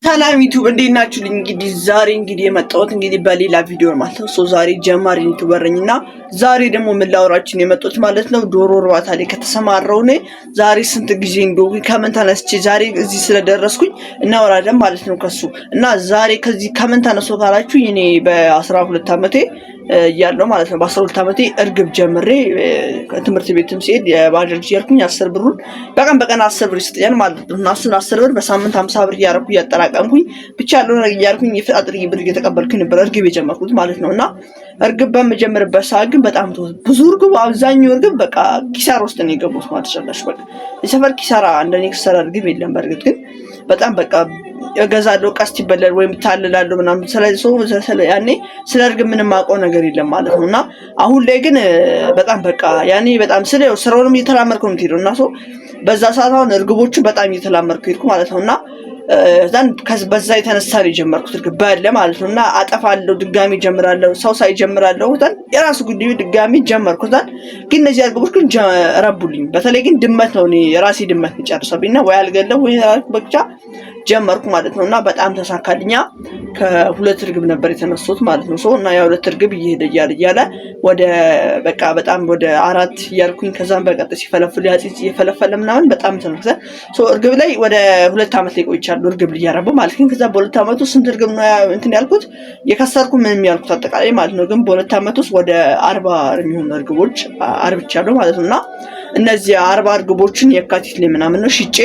ሰላም ዩቲዩብ፣ እንዴት ናችሁልኝ? እንግዲህ ዛሬ እንግዲህ የመጣሁት እንግዲህ በሌላ ቪዲዮ ማለት ነው። So ዛሬ ጀማሪ YouTuber ነኝ እና ዛሬ ደግሞ ምን ላወራችሁ የመጣሁት ማለት ነው፣ ዶሮ እርባታ ላይ ከተሰማራሁ እኔ ዛሬ ስንት ጊዜ እንደሆነ፣ ከምን ተነስቼ ዛሬ እዚህ ስለደረስኩኝ እናወራለን ማለት ነው ከሱ። እና ዛሬ ከዚህ ከምን ተነስቶ ካላችሁ፣ እኔ በ12 ዓመቴ እያለሁ ማለት ነው፣ በ12 ዓመቴ እርግብ ጀምሬ፣ ትምህርት ቤትም ሲሄድ የባጃጅ እያልኩኝ 10 ብሩን በቀን በቀን 10 ብር ይሰጠኛል ማለት ነው። እና እሱን 10 ብር በሳምንት 50 ብር እያደረኩ እያጠራቀምኩኝ፣ ብቻ ያለው ነገር እያልኩኝ የፈጣጥር ብር እየተቀበልኩኝ ነበር እርግብ የጀመርኩት ማለት ነው። እና እርግብ በምጀምርበት ሰዓት ግን በጣም ብዙ እርግብ፣ አብዛኛው እርግብ በቃ ኪሳራ ውስጥ ነው የገቡት ማለት ይቻላል። በቃ የሰፈር ኪሳራ፣ እንደኔ ኪሳራ እርግብ የለም። በእርግጥ ግን በጣም በቃ እገዛለሁ፣ ቀስት ይበላል ወይም ታልላለሁ ምናምን። ስለዚህ ሰው ያኔ ስለ እርግብ ምንም አውቀው ነገር የለም ማለት ነው። እና አሁን ላይ ግን በጣም በቃ ያኔ በጣም ስለ ስራውንም እየተላመድኩ ነው የምትሄደው። እና ሰው በዛ ሰዓት አሁን እርግቦቹን በጣም እየተላመድኩ ሄድኩ ማለት ነው። እና ዛን በዛ የተነሳ ነው የጀመርኩት እርግብ በለ ማለት ነው። እና አጠፋለሁ፣ ድጋሚ ጀምራለሁ፣ ሰው ሳይጀምራለሁ፣ ዛን የራሱ ጉዳዩ ድጋሚ ጀመርኩ። ዛን ግን እነዚህ እርግቦች ግን ረቡልኝ። በተለይ ግን ድመት ነው፣ እኔ የራሴ ድመት ጨርሰብኝ እና ወይ አልገለው ወይ ብቻ ጀመርኩ ማለት ነው። እና በጣም ተሳካልኛ። ከሁለት እርግብ ነበር የተነሱት ማለት ነው። እና ያ ሁለት እርግብ እየሄደ እያለ እያለ ወደ በቃ በጣም ወደ አራት እያልኩኝ፣ ከዛም በቀጥ ሲፈለፍሉ ያጺጽ እየፈለፈለ ምናምን በጣም ተነክሰ እርግብ ላይ ወደ 2 ዓመት ላይ ቆይቻለሁ እርግብ እያረቡ ማለት ግን ከዛ በ2 ዓመቱ ስንት እርግብ ነው እንትን ያልኩት፣ የከሰርኩ ምንም ያልኩት አጠቃላይ ማለት ነው። ግን በ2 ዓመት ውስጥ ወደ 40 የሚሆኑ እርግቦች አርብቻለሁ ማለት ነው። እና እነዚህ 40 እርግቦችን የካቲት ላይ ምናምን ነው ሽጬ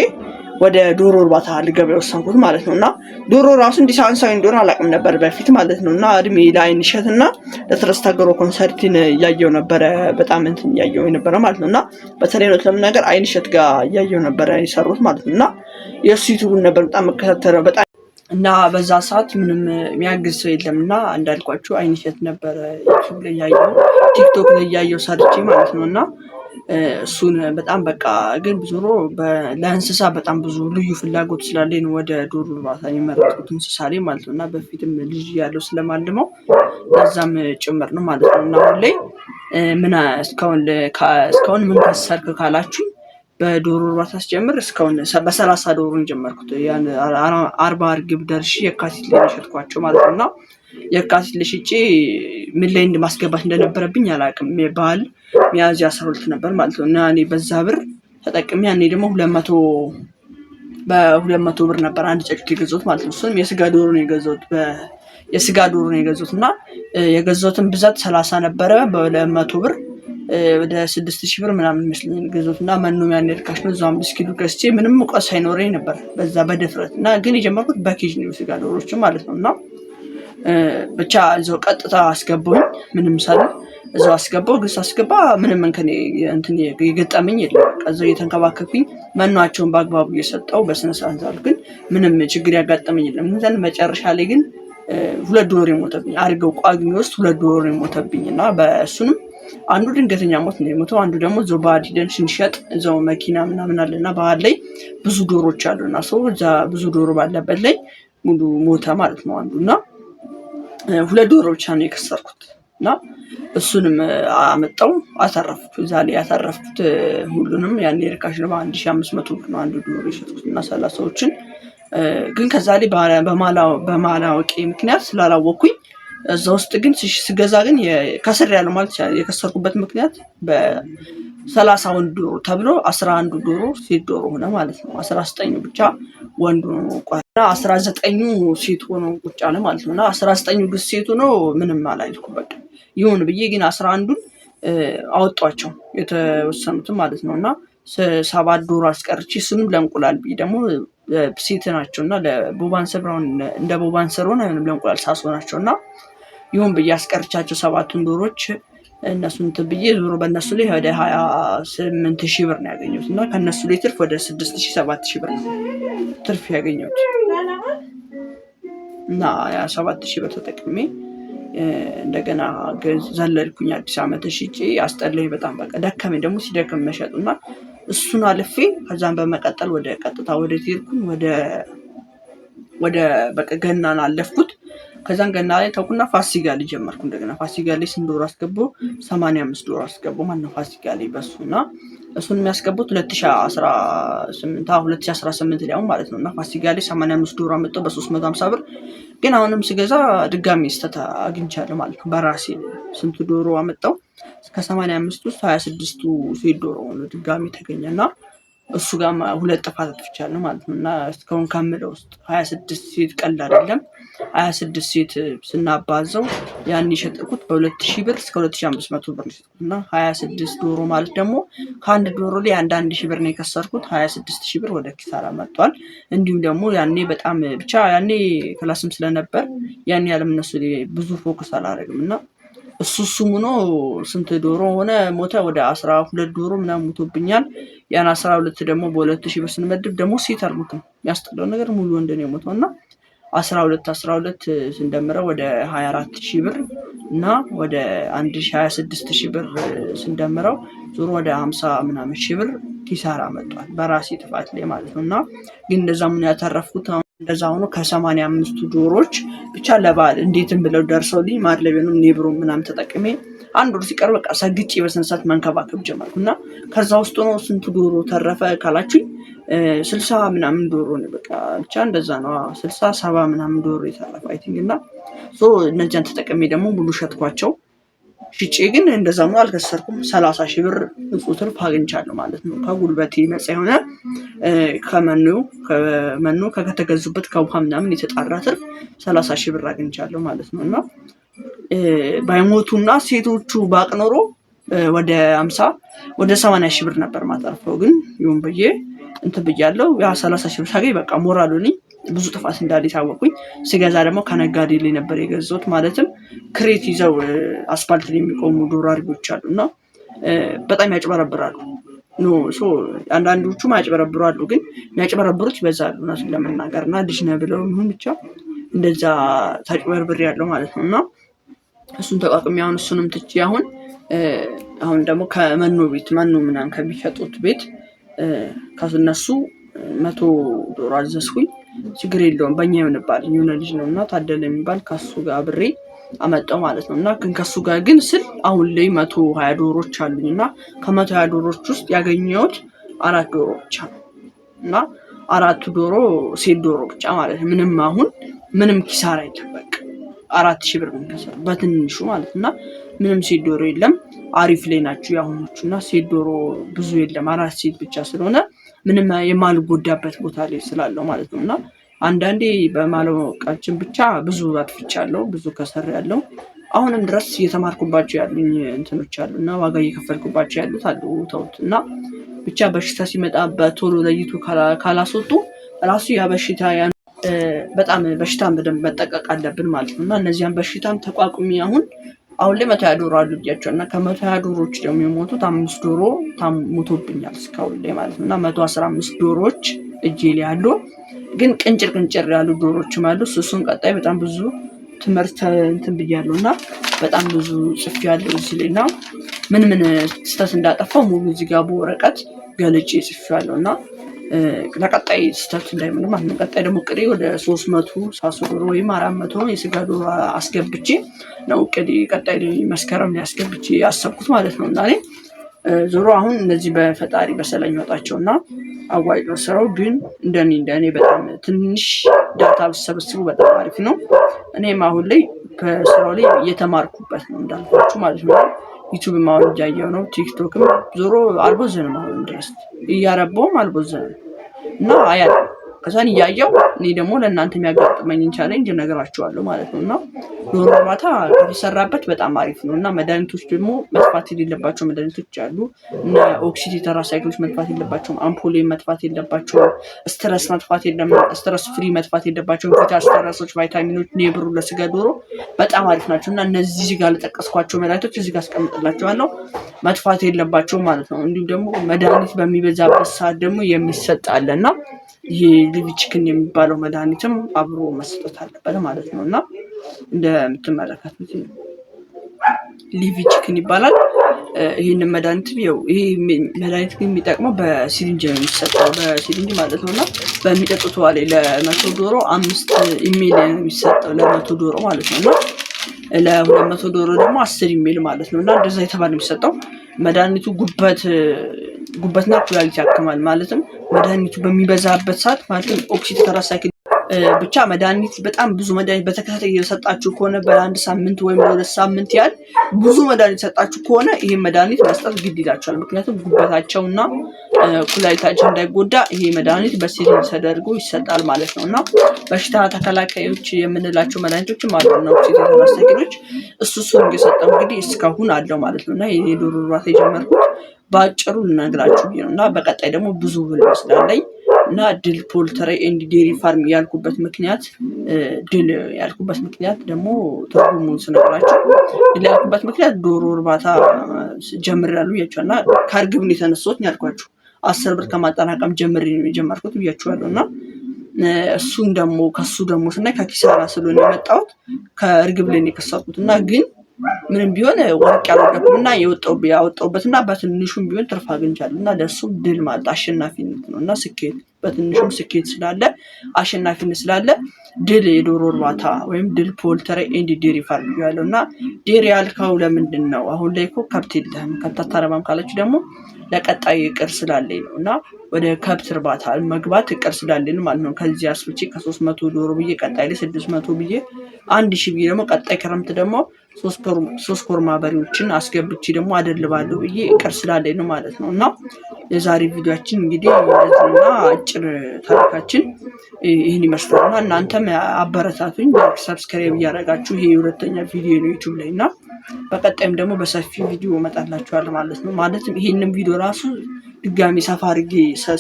ወደ ዶሮ እርባታ ልገባ የወሰንኩት ማለት ነው። እና ዶሮ ራሱ እንዲህ ሳይንሳዊ እንደሆነ አላውቅም ነበር በፊት ማለት ነው። እና እድሜ ለአይን እሸት እና ለትረስት አገሮ ኮንሰርቲን እያየው ነበረ፣ በጣም እንትን እያየው የነበረ ማለት ነው። እና በተለይ ነው ለመናገር አይን እሸት ጋር እያየው ነበረ የሰሩት ማለት ነው። እና የእሱ ዩቱቡን ነበር በጣም መከታተለው በጣም። እና በዛ ሰዓት ምንም የሚያግዝ ሰው የለም። እና እንዳልኳችሁ አይን እሸት ነበረ ዩቱብ ላይ እያየው፣ ቲክቶክ ላይ እያየው ሰርቼ ማለት ነው። እና እሱን በጣም በቃ ግን ዞሮ ለእንስሳ በጣም ብዙ ልዩ ፍላጎት ስላለኝ ነው ወደ ዶሮ እርባታ የመረጥኩት፣ እንስሳ ላይ ማለት ነው። እና በፊትም ልጅ ያለው ስለማልመው ለዛም ጭምር ነው ማለት ነው። እና አሁን ላይ ምን እስካሁን ምን ከሰርክ ካላችሁ፣ በዶሮ እርባታ ስጀምር እስካሁን በ30 ዶሮ ጀመርኩት። ያን 40 እርግብ ደርሼ የካቲት ላይ የሸጥኳቸው ማለት ነው። እና የካቲት ላይ ሽጬ ምን ላይ ማስገባት እንደነበረብኝ አላውቅም። በዓል ሚያዝያ 12 ነበር ማለት ነው። እና እኔ በዛ ብር ተጠቅሜ ያኔ ደግሞ 200 በ200 ብር ነበር አንድ ጫጩት የገዛሁት ማለት ነው። እሱንም የስጋ ዶሮ ነው የገዛሁት፣ የስጋ ዶሮ ነው የገዛሁት። እና የገዛሁትን ብዛት 30 ነበረ። በ200 ብር ወደ 6000 ብር ምናምን ይመስለኛል የገዛሁት። እና መኖም ያኔ ርካሽ ነው። እዛው 5 ኪሎ ገዝቼ ምንም እውቀት ሳይኖረኝ ነበር በዛ በድፍረት። እና ግን የጀመርኩት በኬጅ ነው የስጋ ዶሮችን ማለት ነው። እና ብቻ እዛው ቀጥታ አስገባሁኝ፣ ምንም ሳልል እዛው አስገባው። ግን ሳስገባ ምንም እንከን እንትን የገጠመኝ የለም። በቃ እዛው እየተንከባከብኩኝ፣ መኗቸውን በአግባቡ እየሰጠው በስነ ስርዓት፣ ግን ምንም ችግር ያጋጠመኝ የለም። ዘንድ መጨረሻ ላይ ግን ሁለት ዶሮ የሞተብኝ፣ አድርገው ቋግሜ ውስጥ ሁለት ዶሮ የሞተብኝ። እና በእሱንም አንዱ ድንገተኛ ሞት ነው የሞተው። አንዱ ደግሞ እዛው ባህል ሂደን ስንሸጥ እዛው መኪና ምናምን አለና ባህል ላይ ብዙ ዶሮች አሉና ሰው እዛ ብዙ ዶሮ ባለበት ላይ ሙሉ ሞተ ማለት ነው አንዱ። እና ሁለት ዶሮ ብቻ ነው የከሰርኩት። እና እሱንም አመጣው አተረፍኩ። እዛ ላይ ያተረፍኩት ሁሉንም ያኔ ርካሽ ነው። በ1500 ብር ነው አንዱ ዶሮ የሸጥኩት። እና 30ዎችን ግን ከዛ ላይ በማላወቄ ምክንያት ስላላወቅኩኝ እዛ ውስጥ ግን ስገዛ ግን ከስር ያለው ማለት ይቻላል። የከሰርኩበት ምክንያት በ30 ወንድ ዶሮ ተብሎ 11ዱ ዶሮ ሴት ዶሮ ሆነ ማለት ነው። 19ኙ ብቻ ወንዱ ነው እና 19ኙ ሴት ሆኖ ቁጭ አለ ማለት ነው። እና 19ኙ ግን ሴት ሆኖ ምንም አላልኩም። በቃ ይሁን ብዬ ግን 11ዱን አወጧቸው የተወሰኑትን ማለት ነው። እና ሰባት ዶሮ አስቀርቼ እሱንም ለእንቁላል ብዬ ደግሞ ሴት ናቸው እና ለቦባንሰር እንደ ቦባንሰር ሆነ አይሆንም፣ ለእንቁላል ሳሶ ናቸው። እና ይሁን ብዬ አስቀርቻቸው ሰባቱን ዶሮች እነሱን እንትን ብዬ ዞሮ በእነሱ ላይ ወደ 28,000 ብር ነው ያገኘሁት። እና ከእነሱ ላይ ትርፍ ወደ 6000 7000 ብር ነው ትርፍ ያገኘሁት። እና ያ 7000 ብር ተጠቅሜ እንደገና ዘለልኩኝ። አዲስ ዓመት ሽጬ አስጠላኝ በጣም፣ በቃ ደከመኝ። ደግሞ ሲደክም መሸጡና እሱን አልፌ ከዛም በመቀጠል ወደ ቀጥታ ወደ ሄድኩኝ፣ ወደ በቃ ገናን አለፍኩት። ከዛን ገና ላይ ተውኩና ፋሲካ ላይ ጀመርኩ። እንደገና ፋሲካ ላይ ስንት ዶሮ አስገባሁ? 85 ዶሮ አስገባሁ ማለት ነው ፋሲካ ላይ በሱ። እና እሱን የሚያስገቡት 2018 2018 ላይ ማለት ነው። እና ፋሲካ ላይ 85 ዶሮ አመጣሁ በ350 ብር። ግን አሁንም ስገዛ ድጋሚ ስህተት አግኝቻለሁ ማለት ነው። በራሴ ስንት ዶሮ አመጣው? ከ85 ውስጥ 26ቱ ሴት ዶሮ ሆኖ ድጋሚ ተገኘ እና እሱ ጋር ሁለት ጥፋት አጥፍቻለሁ ማለት ነው። እና እስካሁን ከምለው ውስጥ 26 ሴት ቀላል አይደለም። 26 ሴት ስናባዘው ያን የሸጥኩት በ2000 ብር እስከ 2500 ብር ነው የሸጥኩት። እና 26 ዶሮ ማለት ደግሞ ከአንድ ዶሮ ላይ 1 1 ሺህ ብር ነው የከሰርኩት። 26,000 ብር ወደ ኪሳራ መጥቷል። እንዲሁም ደግሞ ያኔ በጣም ብቻ ያኔ class ም ስለነበር ያኔ ያለም እነሱ ብዙ focus አላደረግም እና እሱ እሱም ሆኖ ስንት ዶሮ ሆነ ሞተ? ወደ 12 ዶሮ ምናምን ሞቶብኛል። ያን 12 ደግሞ በ2000 ብር ስንመድብ ደግሞ ሴት አልሞትም። የሚያስጠላው ነገር ሙሉ ወንድ ነው የሞተው እና 12 12 ስንደምረው ወደ 24,000 ብር እና ወደ 1,026,000 ብር ስንደምረው ዞሮ ወደ 50 ምናምን ሺህ ብር ኪሳራ መጥቷል። በራሴ ጥፋት ላይ ማለት ነው። እና ግን እንደዛ ምን ያተረፍኩት እንደዛ ሆኖ ከ85ቱ ዶሮች ብቻ ለበዓል እንዴትም ብለው ደርሰውልኝ ማድለቢያንም ኔብሮ ምናምን ተጠቅሜ አንድ ወር ሲቀር በቃ ሰግጬ በስነ ስርዓት መንከባከብ ጀመርኩ። እና ከዛ ውስጥ ነው ስንቱ ዶሮ ተረፈ ካላችሁኝ 60 ምናምን ዶሮ ነው። በቃ ብቻ እንደዛ ነው፣ 60 70 ምናምን ዶሮ የተረፈ I think። እና so እነዚያን ተጠቅሜ ደግሞ ሙሉ ሸጥኳቸው። ሽጬ ግን እንደዛ ነው አልከሰርኩም። 30,000 ብር ንጹህ ትርፍ አግኝቻለሁ ማለት ነው። ከጉልበቴ ነፃ የሆነ ከመኖ ከተገዙበት ከውሃ ምናምን የተጣራ ትርፍ 30,000 ብር አግኝቻለሁ ማለት ነው። እና ባይሞቱና ሴቶቹ ባቅ ኖሮ ወደ 50 ወደ 80,000 ብር ነበር ማተርፈው። ግን ይሁን ብዬ እንትን ብያለሁ። ያ 30,000 ብር ሳገኝ በቃ ሞራሉ ነኝ ብዙ ጥፋት እንዳለ የታወቅኩኝ። ስገዛ ደግሞ ከነጋዴ ላይ ነበር የገዛሁት። ማለትም crate ይዘው አስፋልት ላይ የሚቆሙ ዶሮ አርቢዎች አሉ እና በጣም ያጭበረብራሉ። No so አንዳንዶቹም ያጭበረብሩ አሉ፣ ግን የሚያጭበረብሩት ይበዛሉ እውነቱን ለመናገር። እና ልጅ ነህ ብለው ይሁን ብቻ እንደዛ ታጭበርብር ያለው ማለት ነው። እና እሱን ተቋቁሜ አሁን እሱንም ትቼ አሁን ደግሞ ከመኖ ቤት መኖ ምናምን ከሚሸጡት ቤት ከእነሱ 100 ዶሮ አዘዝኩኝ። ችግር የለውም በእኛ ይሆንባል የሆነ ልጅ ነው እና ታደለ የሚባል ከሱ ጋር አብሬ አመጣው ማለት ነው። እና ግን ከሱ ጋር ግን ስል አሁን ላይ 120 ዶሮች አሉኝ እና ከ120 ዶሮች ውስጥ ያገኘሁት አራት ዶሮ ብቻ ነው። እና አራቱ ዶሮ ሴት ዶሮ ብቻ ማለት ነው። ምንም አሁን ምንም ኪሳራ የለም። በቃ 4,000 ብር ነው በትንሹ ማለት እና ምንም ሴት ዶሮ የለም። አሪፍ ላይ ናቸው የአሁኖቹ እና ሴት ዶሮ ብዙ የለም፣ አራት ሴት ብቻ ስለሆነ ምንም የማልጎዳበት ቦታ ላይ ስላለው ማለት ነው። እና አንዳንዴ በማለማወቃችን ብቻ ብዙ አጥፍቻለሁ፣ ብዙ ከሰር ያለው አሁንም ድረስ እየተማርኩባቸው ያሉኝ እንትኖች አሉ እና ዋጋ እየከፈልኩባቸው ያሉት አሉ። ተውት እና ብቻ በሽታ ሲመጣ በቶሎ ለይቶ ካላስወጡ ራሱ ያ በሽታ በጣም በሽታን በደንብ መጠቀቅ አለብን ማለት ነው። እና እነዚያን በሽታም ተቋቁሚ አሁን አሁን ላይ 120 ዶሮ አሉ ብያቸው እና ከ120 ዶሮዎች ደግሞ የሞቱት አምስት ዶሮ ሞቶብኛል እስካሁን ላይ ማለት ነው። እና 115 ዶሮዎች እጄ ላይ አሉ። ግን ቅንጭር ቅንጭር ያሉ ዶሮዎችም አሉ። እሱን ቀጣይ በጣም ብዙ ትምህርት እንትን ብያለሁ እና በጣም ብዙ ጽፌያለሁ እዚህ ላይ እና ምን ምን ስህተት እንዳጠፋው ሙሉ እዚህ ጋር በወረቀት ገልጬ ጽፌያለሁ እና ለቀጣይ ስህተት እንዳይሆን ማለት ነው። ቀጣይ ደግሞ እቅዴ ወደ 300 ሳሱ ዶሮ ወይም 400 የስጋ ዶሮ አስገብቼ ነው እቅዴ። ቀጣይ መስከረም ላይ አስገብቼ ያሰብኩት ማለት ነው። እና እኔ ዞሮ አሁን እነዚህ በፈጣሪ በሰላም ይወጣቸው እና አዋጭ ነው ስራው። ግን እንደኔ እንደኔ በጣም ትንሽ data ብሰበስቡ በጣም አሪፍ ነው። እኔም አሁን ላይ ከስራው ላይ እየተማርኩበት ነው እንዳልኳችሁ ማለት ነው። ዩቱብም አሁን እያየሁ ነው። ቲክቶክም ዞሮ አልቦዘንም፣ አሁንም ድረስ እያረባውም አልቦዘንም እና አያለሁ። ከዛን እያየው እኔ ደግሞ ለእናንተ የሚያጋጥመኝን challenge እነግራችኋለሁ ማለት ነው። እና ዶሮ እርባታ ከተሰራበት በጣም አሪፍ ነው። እና መድኃኒቶች ደግሞ መጥፋት የሌለባቸው መድኃኒቶች አሉ። እነ oxytetracycline ኦች መጥፋት የለባቸውም። አምፖሌ መጥፋት የለባቸውም። stress መጥፋት የለም stress free መጥፋት የለባቸውም። ቪታ stress ኦች፣ ቫይታሚኖች፣ ኔብሩ ለስጋ ዶሮ በጣም አሪፍ ናቸው። እና እነዚህ እዚህ ጋር ለጠቀስኳቸው መድኃኒቶች እዚህ ጋር አስቀምጥላቸዋለሁ፣ መጥፋት የለባቸውም ማለት ነው። እንዲሁም ደግሞ መድኃኒት በሚበዛበት ሰዓት ደግሞ የሚሰጥ አለ እና ይሄ live chicken የሚባለው መድኃኒትም አብሮ መስጠት አለበት ማለት ነው። እና እንደምትመለከቱት live chicken ይባላል። ይህንን መድኃኒት ይኸው ይሄ መድኃኒት ግን የሚጠቅመው በ syringe ነው የሚሰጠው፣ በ syringe ማለት ነው። እና በሚጠጡት ውሃ ላይ ለ100 ዶሮ 5 ml ነው የሚሰጠው ለ100 ዶሮ ማለት ነው። እና ለ200 ዶሮ ደግሞ 10 ml ማለት ነው። እና እንደዛ የተባለ የሚሰጠው መድኃኒቱ ጉበት ጉበትና ኩላሊት ያክማል። ማለትም መድኃኒቱ በሚበዛበት ሰዓት ማለትም oxytetracycline ብቻ መድኃኒት በጣም ብዙ መድኃኒት በተከታታይ እየሰጣችሁ ከሆነ በአንድ ሳምንት ወይም ለ2 ሳምንት ያህል ብዙ መድኃኒት ሰጣችሁ ከሆነ ይህን መድኃኒት መስጠት ግድ ይላቸዋል። ምክንያቱም ጉበታቸውና ኩላሊታቸው እንዳይጎዳ ይሄ መድኃኒት በ syringe ተደርጎ ይሰጣል ማለት ነው። እና በሽታ ተከላካዮች የምንላቸው መድኃኒቶችም አሉ እና oxytetracycline ኦች እሱን እየሰጠው እንግዲህ እስካሁን አለው ማለት ነው። እና የዶሮ እርባታ የጀመርኩት በአጭሩ ልነግራችሁ ነው። እና በቀጣይ ደግሞ ብዙ ህልም ስላለኝ እና ድል poultry and dairy farm ያልኩበት ምክንያት፣ ድል ያልኩበት ምክንያት ደግሞ ትርጉሙን ስነግራችሁ፣ ድል ያልኩበት ምክንያት ዶሮ እርባታ ጀምሬያለሁ ብያችኋለሁ። እና ከእርግብ ነው የተነሳሁት ያልኳችሁ፣ 10 ብር ከማጠራቀም ጀምሬ ነው የጀመርኩት ብያችኋለሁ። እና እሱን ደግሞ ከሱ ደግሞ ስናይ ከኪሳራ ስለሆነ የመጣሁት ከእርግብ ላይ ነው የከሰርኩት። እና ግን ምንም ቢሆን ወርቅ ያልወደኩም እና ያወጣሁበት እና በትንሹም ቢሆን ትርፍ አግኝቻለሁ። እና ለእሱም ድል ማለት አሸናፊነት ነው። እና ስኬት፣ በትንሹም ስኬት ስላለ፣ አሸናፊነት ስላለ ድል የዶሮ እርባታ ወይም ድል poultry and dairy farm ብያለሁ። እና dairy ያልከው ለምንድን ነው? አሁን ላይ እኮ ከብት የለህም፣ ከብት አታረባም ካላችሁ ደግሞ ለቀጣይ እቅድ ስላለኝ ነው። እና ወደ ከብት እርባታ መግባት እቅድ ስላለኝ ነው ማለት ነው። ከዚህ አስፍቼ ከ300 ዶሮ ብዬ ቀጣይ ላይ 600 ብዬ፣ 1000 ብዬ ደግሞ ቀጣይ ክረምት ደግሞ ሶስት ኮርማ በሬዎችን አስገብቼ ደግሞ አደልባለሁ ብዬ እቅድ ስላለኝ ነው ማለት ነው። እና የዛሬ ቪዲዮችን እንግዲህ እንደዚህና አጭር ታሪካችን ይህን ይመስላል። እና እናንተም አበረታቱኝ subscribe እያደረጋችሁ። ይሄ የሁለተኛ ቪዲዮ ነው ዩቱብ ላይ። እና በቀጣይም ደግሞ በሰፊ ቪዲዮ እመጣላችኋለሁ ማለት ነው። ማለትም ይሄንን ቪዲዮ ራሱ ድጋሚ ሰፋ አድርጌ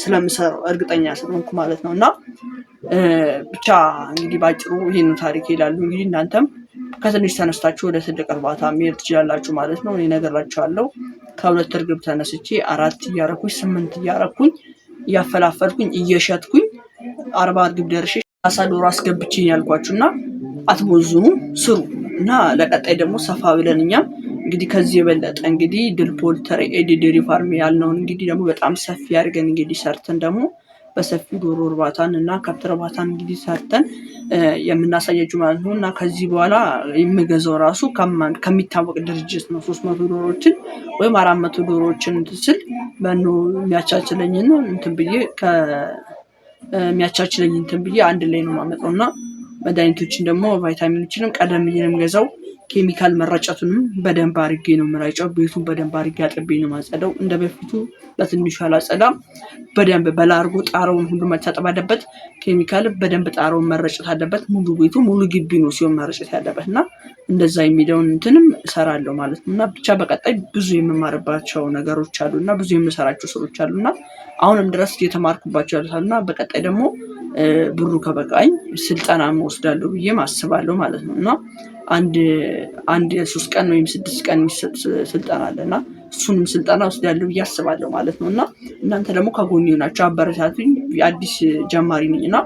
ስለምሰራው እርግጠኛ ስለሆንኩ ማለት ነው። እና ብቻ እንግዲህ ባጭሩ ይህን ታሪክ ይላሉ። እንግዲህ እናንተም ከትንሽ ተነስታችሁ ወደ ትልቅ እርባታ መሄድ ትችላላችሁ ማለት ነው። እኔ እነግራችኋለሁ። ከሁለት እርግብ ተነስቼ አራት እያረኩኝ፣ ስምንት እያረኩኝ፣ እያፈላፈልኩኝ፣ እየሸጥኩኝ 40 እርግብ ደርሼ 30 ዶሮ አስገብቼ ያልኳችሁ። እና አትቦዝኑ፣ ስሩ። እና ለቀጣይ ደግሞ ሰፋ ብለን እኛም እንግዲህ ከዚህ የበለጠ እንግዲህ ድል poultry and dairy farm ያልነውን እንግዲህ ደግሞ በጣም ሰፊ አድርገን እንግዲህ ሰርተን ደግሞ በሰፊው ዶሮ እርባታን እና ከብት እርባታን እንግዲህ ሰርተን የምናሳያችሁ ማለት ነው። እና ከዚህ በኋላ የምገዛው ራሱ ከሚታወቅ ድርጅት ነው። 300 ዶሮዎችን ወይም 400 ዶሮዎችን እንትን ስል መኖ የሚያቻችለኝን እንትን ብዬ የሚያቻችለኝ እንትን ብዬ አንድ ላይ ነው የማመጣው። እና መድኃኒቶችን ደግሞ ቫይታሚኖችንም ቀደም ብዬ ነው የምገዛው። ኬሚካል መረጨቱንም በደንብ አድርጌ ነው የምረጨው። ቤቱን በደንብ አድርጌ አጥቤ ነው የማጸዳው። እንደ በፊቱ በትንሹ አላጸዳም። በደንብ በላርጎ ጣራውን ሁሉ መታጠብ አለበት። ኬሚካል በደንብ ጣራውን መረጨት አለበት። ሙሉ ቤቱ ሙሉ ግቢ ነው ሲሆን መረጨት ያለበት። እና እንደዛ የሚለውን እንትንም እሰራለሁ ማለት ነው። እና ብቻ በቀጣይ ብዙ የምማርባቸው ነገሮች አሉ እና ብዙ የምሰራቸው ስሮች አሉ። እና አሁንም ድረስ እየተማርኩባቸው ያሉት እና በቀጣይ ደግሞ ብሩ ከበቃኝ ስልጠና እወስዳለሁ ብዬም አስባለሁ ማለት ነው። እና አንድ አንድ 3 ቀን ወይም 6 ቀን የሚሰጥ ስልጠና አለ። እና እሱንም ስልጠና ወስዳለሁ ብዬ አስባለሁ ማለት ነው። እና እናንተ ደግሞ ከጎኔ ሆናችሁ አበረታቱኝ። አዲስ ጀማሪ ነኝ። እና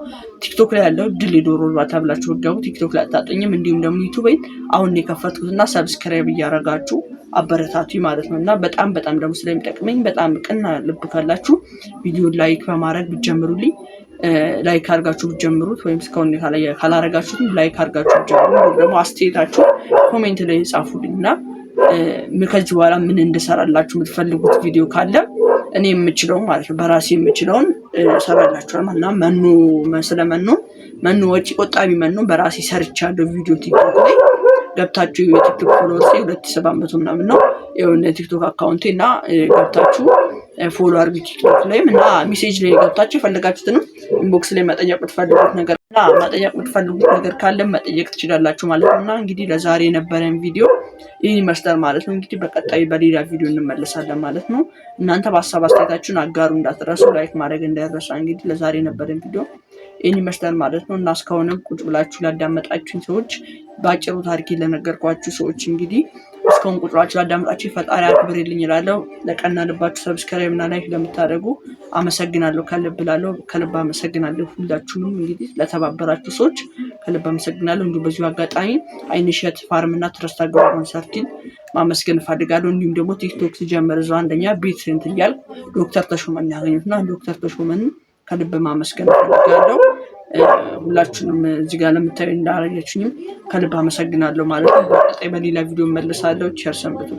ቲክቶክ ላይ ያለው ድል የዶሮ እርባታ ብላችሁ ብትገቡ ቲክቶክ ላይ አታጡኝም። እንዲሁም ደግሞ ዩቱብ አሁን የከፈትኩት እና subscribe እያደረጋችሁ አበረታቱኝ ማለት ነው። እና በጣም በጣም ደግሞ ስለሚጠቅመኝ በጣም ቅና ልብ ካላችሁ ቪዲዮ like በማድረግ ብትጀምሩልኝ፣ like አድርጋችሁ ብትጀምሩት ወይም እስካሁን ካላረጋችሁትም like አድርጋችሁ ብትጀምሩ፣ ደግሞ አስተያየታችሁ comment ላይ ጻፉልኝ። እና ከዚህ በኋላ ምን እንድሰራላችሁ የምትፈልጉት ቪዲዮ ካለ እኔ የምችለውን ማለት ነው በራሴ የምችለውን እሰራላችኋል ማለት ነው። መኖ፣ ስለ መኖ፣ መኖ ወጪ ቆጣቢ መኖ በራሴ ሰርቻለሁ። ቪዲዮ ቲክቶክ ላይ ገብታችሁ የቲክቶክ followers 2700 ምናምን ነው የሆነ ቲክቶክ account ኤ። እና ገብታችሁ follow አድርጉ ቲክቶክ ላይም። እና message ላይ ገብታችሁ የፈለጋችሁትንም inbox ላይ መጠየቅ የምትፈልጉት ነገር እና መጠየቅ የምትፈልጉት ነገር ካለ መጠየቅ ትችላላችሁ ማለት ነው። እና እንግዲህ ለዛሬ የነበረን ቪዲዮ ይህን ይመስላል ማለት ነው። እንግዲህ በቀጣይ በሌላ ቪዲዮ እንመለሳለን ማለት ነው። እናንተ በሀሳብ አስተያየታችሁን አጋሩ እንዳትረሱ፣ like ማድረግ እንዳይረሳ። እንግዲህ ለዛሬ የነበረን ቪዲዮ ይህን ይመስላል ማለት ነው። እና እስካሁንም ቁጭ ብላችሁ ላዳመጣችሁኝ ሰዎች፣ በአጭሩ ታሪክ ለነገርኳችሁ ሰዎች፣ እንግዲህ እስካሁን ቁጭ ብላችሁ ላዳመጣችሁ ፈጣሪ አክብርልኝ እላለሁ። ለቀና ልባችሁ subscribe እና like ለምታደርጉ አመሰግናለሁ። ከልብ እላለሁ። ከልብ አመሰግናለሁ። ሁላችሁንም እንግዲህ ለተባበራችሁ ሰዎች ከልብ አመሰግናለሁ። እንዲሁም በዚሁ አጋጣሚ አይንሸት ፋርም እና ትረስት አግሮ ኮንሰርቲን ማመስገን እፈልጋለሁ። እንዲሁም ደግሞ ቲክቶክ ሲጀምር እዛው አንደኛ ቤት እንትን እያልኩ ዶክተር ተሾመን ያገኙት እና ዶክተር ተሾመን ከልብ ማመስገን እፈልጋለሁ። ሁላችሁንም እዚህ ጋር ለምታዩ እንዳረጋችሁኝም ከልብ አመሰግናለሁ ማለት ነው። በቀጣይ በሌላ ቪዲዮ እመለሳለሁ። ቸር ሰንብቱ።